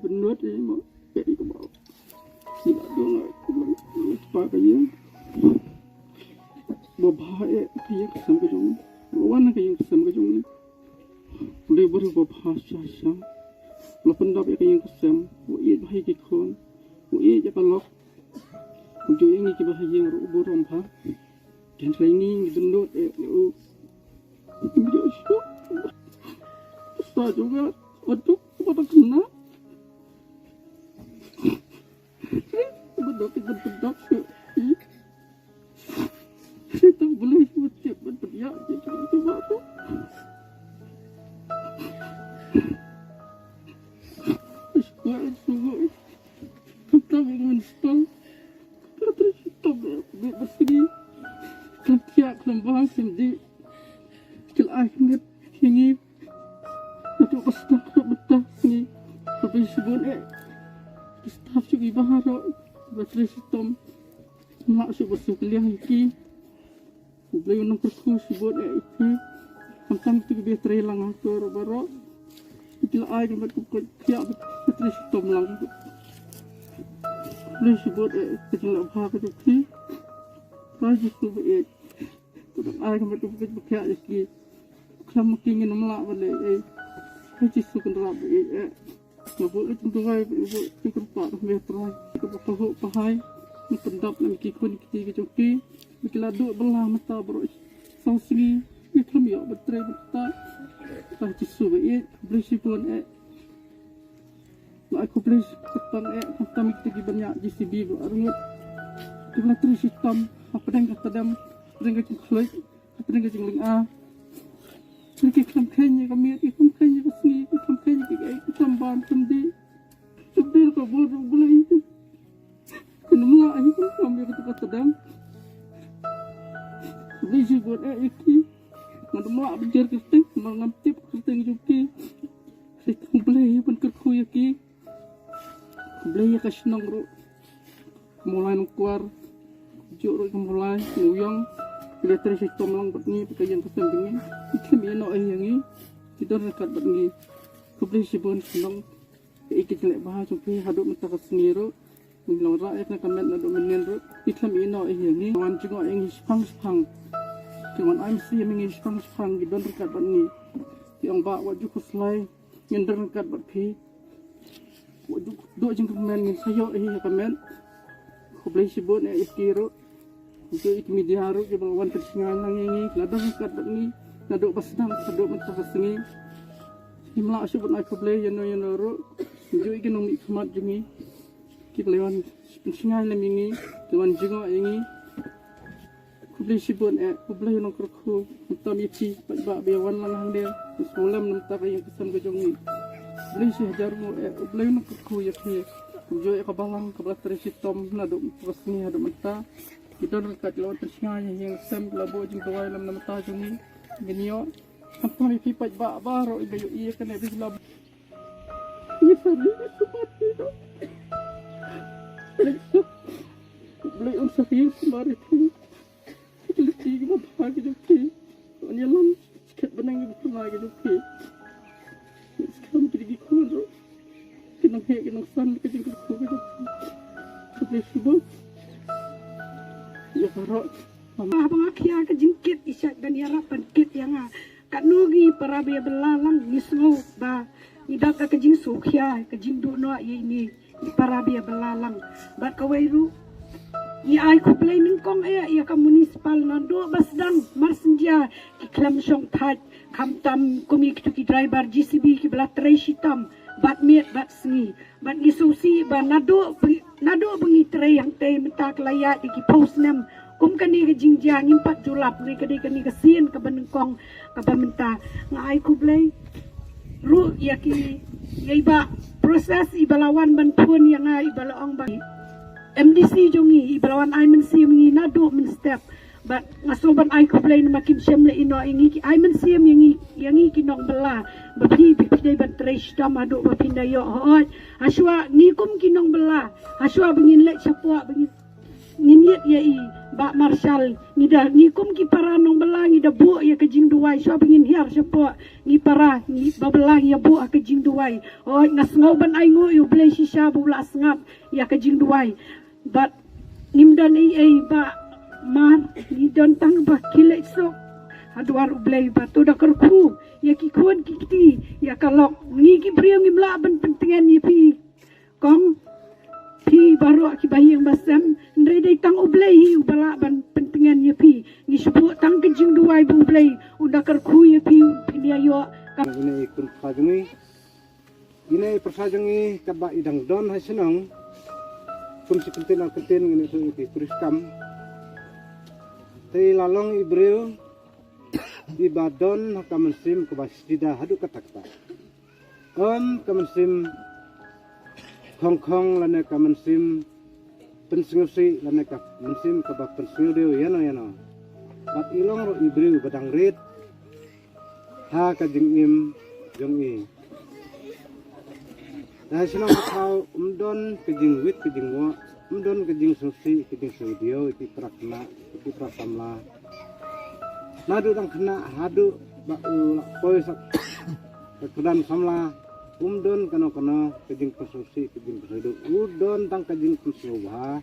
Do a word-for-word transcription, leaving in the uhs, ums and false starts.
Bynrut eh mo. Eh, i ka ba. Ki la dong eh, ki la dong eh, pa ka ïing. Ba bha eh, ka ïing ka sem ka jong. Ba wan ka ïing ka sem ka jong. Dei bari ba bha sha sha. La pyndap eh ka ïing ka sem. Ba ïeit bha ïa ki khun. Ba ïeit ïa ka lok. Ba ju ïa ngi ki ba ha ïing ruh burom bha. Ken sa ïa ngi ngi bynrut eh, eh, u. Ba ju shu. Sa ju ga. Ba duk, ba duk na. Ba duk, ba duk, ba duk. Ita boleh buat cek buat beriak je tu tu bak tu. Sungguh sungguh. Kita menginstall. Kita terus stop. Buat bersegi. Kita tiak lembang sendiri. Kecil air nget. Ini. Itu pasti aku betah ni. Tapi sebut eh. Staff juga bahar. Bateri sitom. Mak shu ba shu kylliang ïa ki. U Blei un nang kyrkhu shibun eh ïa ki. Khamtam kito kiba ïatrei lang ha ka baroh. Ki la ai ka met ka koit khiah ba ïatrei shitom lang. U Blei shibun eh ka jingleh bha ka jong ki. Trai Jisu ba ïeit. Ka dang ai ka met ka koit ba khiah ïa ki. Khlem ma ki ngin ym lah ban leh ei. Trai Jisu Kynrad ba ïeit eh. Nga buh ïa ka jingduwai, buh ïa ka jingkyrpad, me Trai, kaba kyrhuh pahai, me pyndap lem ki khun ki kti ki jong ki, me ki la duh bylla mynta baroh saw sngi, me khlem ïoh ban trei ban ktah. Trai Jisu ba ïeit, khublei shibun eh. Nga ai khublei shibun eh, khamtam ïa kita ki ban ïaid J C B ba arngut. Ki ba la trei shitom, hapdeng ka tdem, hapdeng ka jingkhluit. Hapdeng ka jinglynga. Ki khlem kheiñ ïa ka miet, ki khlem kheiñ ïa ka sngi, ki khlem kheiñ ïa kiei, ki khlem ban khlem dih. Shu dei ka bor U Blei. Ki nym lah ïa ka kam ïa kata ka tdem. Ki dei shibun eh ïa ki. Nga nym lah ban jer kyrteng, namar ngam tip kyrteng jong ki. Ki tang Blei ban kyrkhu ïa ki. Khublei ïa ka shnong ruh. Ka Mawlai Nongkwar. Juk ruh ka Mawlai Nongïong. Ki la trei shitom lang bad ngi, bad ka ïing ka sem jong ngi. Ki khlem ïeh noh ïa ngi. Ki don ryngkat bad ngi. Khublei shibun shnong. Ïa ki jingleh bha jong phi haduh mynta ka sngi ruh. Ngi la wanrah ïa ka met naduh mynnin ruh. Ki khlem ïeh noh ïa ngi. Wan jngoh ïa ngi shipang shipang. Ki wan ai mynsiem ïa ngi shipang shipang. Ki don ryngkat bad ngi. Ki ong, Bah, wat ju khuslai. Ngin don ryngkat bad phi. Wat ju duh jingkyrmen, ngin sa ïoh ïa ka met. Khublei shibun eh ïa ki ruh. Kumjuh ïa ki media ruh kiba la wan pynsngew lang ïa ngi, la don ryngkat bad ngi naduh ba sdang haduh mynta ka sngi. Ngim lah shuh ban ai khublei ïano ïano ruh. Kumjuh ïa ki nongmihkhmat jong ngi kiba la wan pynsngew lem ïa ngi, ki wan jngoh ïa ngi. Khublei shibun eh, U Blei un nang kyrkhu, khamtam ïa phi paidbah ba ïa wan lang hangne, sngewlem na ka bynta ka ïing ka sem ka jong ngi. Khublei shihajar nguh eh, U Blei un nang kyrkhu ïa phi. Kumjuh ïa ka balang kaba la trei shitom naduh mynta ka sngi haduh mynta. Ki don ryngkat, ki la wan pynsngew ïa ka ïing ka sem, ki la buh jingduwai lem na ka bynta jong ngi. Ngin ïoh. Khamtam ïa phi paidbah baroh iba ïohi ïa kane ba la Ngi sa ri ngi sumar ri no. Blei un sa ri sumar ri. Ki lynti kiba bha ki jong phi. Wan ïalam skhet bneng kiba pha ki jong phi. Skhem ki dei ki khun ruh. Ki nang heh ki nang san ki jong ki khun ki jong phi. Ka Blei shibun. Ïa baroh. Mama ba nga khia ka jingkit i shait ban ïarap ban kit ïa nga. Katno ngi para ba ïa bylla lang ngi sngew ba ngi dap da ka jingsngewkhia, ka jingduh noh ïa ine i para ba ïa bylla lang. Bad kawei ruh ngi ai khublei nyngkong eh ïa ka municipal naduh ba sdang mar synjia ki khlem shong thait, khamtam kum ïa kito ki driver J C B kiba la trei shitom bad miet bad sngi. Bad ngi sngewsih ba naduh ba, naduh ba ngi trei hangtei mynta ka la ïaid ïa ki phew snem kum kane ka jingjia ngim pat ju lap, hynrei ka dei kane ka sien kaba nyngkong kaba mynta. Nga ai khublei ruh ïa ki, ïa i bah Process iba la wan ban phone ïa nga, iba la ong ba M D C jong ngi iba la wan ai mynsiem ïa ngi naduh mynstep. Bad nga sngew ban ai khublei namar kim shym la ïehnoh ïa ngi, ki ai mynsiem ïa ngi, ïa ngi ki nongbylla. Ba phi, phi dei ban trei shitom haduh ba phin da ïoh, hooid. Hashuwa ngi kum ki nongbylla, hashuwa ba ngin leit shapoh ba ngin Ngin ïit ïa i Bah Marshal, ngi da, ngi kum ki para nongbylla ngi da buh ïa ka jingduwai, shuwa ba ngin hiar shapoh, ngi para ngi ba bylla ngi ïa buh ha ka jingduwai. Oi, nga sngew ban ai nguh ïa U Blei shisha ba u la sngap ïa ka jingduwai. Bad ngim don ei ei Bah Mar, ngi don tang ba khie leit suk ha dwar U Blei, ba to da kyrkhu ïa ki khun ki kti, ïa ka lok. Ngi ki briew ngim lah ban pyntngen ïa phi. Kong, phi baroh ki bahaïing bahasem, hynrei dei tang U Blei hi uba lah ban pyntngen ïa phi. Ngi shu buh tang ka jingduwai ba U Blei un da kyrkhu ïa phi, phin ïa ïoh ka. Ine i kyrpad jong i, ine i pyrsa jong i, kaba i dang don ha shnong. Kum shi kyntien ar kyntien ngin ïathuh ïa ki pyrshah kam. Te i la long i briew iba don ha ka mynsiem kaba sdang haduh katta katta. Ym ka mynsiem khongkhong lane ka mynsiem pynsngewsih lane ka mynsiem kaba pynsngewdew ïano ïano. Bad i long ruh i briew ba dang rit ha ka jingim jong i. Te ha shnong ha thaw ym don ka jingwit ka jingwoh, ym don ka jingsngewsih ka jingsngewdew ïa ki para khynnah, ïa ki para samla. Naduh dang khynnah haduh ba u la poi sha ka kyrdan samla, ym don kano kano ka jingpynsngewsih ka jingpynsngewdew. U don tang ka jingpynsngewbha